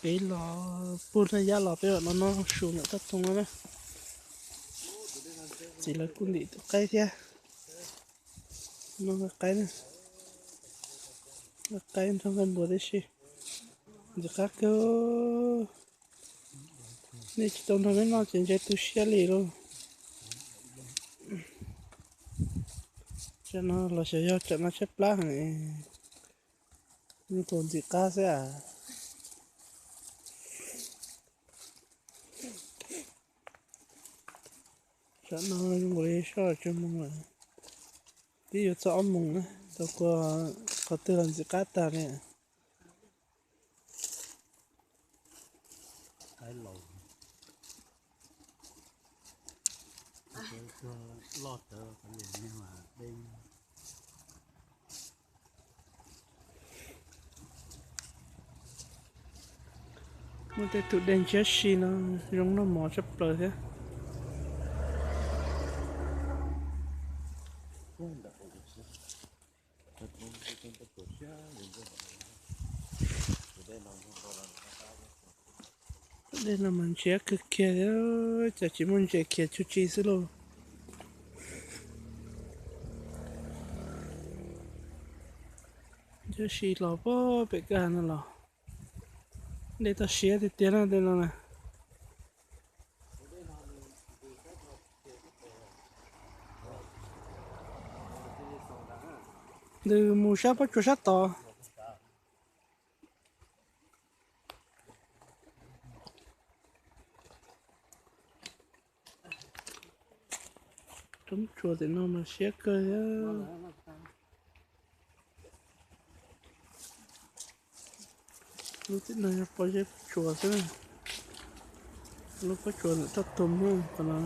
Peb los pug Naj Yab los peb mam no noj su ntawm toj roob no na. Txiv lawv kuj ntim tus qaib thiab. Noj qaib, qaib nrog nqaij npua tib si. Ntxim qab kawg. Nej tsis tau nrog peb noj ces ntshe tu siab li lauj. Tsam no los xyov yog tsam no tshaib plab heev, nws tus ntxim qab xwb as. Tsam no zoo nkaus li soj tsis moos lawm, twb yuav txog ob moos na, tau kua qhov twg los ntxim qab tag li. Muaj tej tus dej ntshiab si no zoo noj mov tshaj plaws thiab. Dej no mas ntshiab kawg kiag thiab, cas tsis muaj ntses khiav tsuj tsi xwb lauj. Ntshiab si los pem kwj ha no los. Dej toj siab tiag tiag na tej no na. Ntws mus sab pob tsuas sab tod. Roob tsuas tim no mas siab kawg thiab. Lub tim no yog pob zeb pob tsuas xwb. Lub pob tsuas ntawm toj roob qhov no.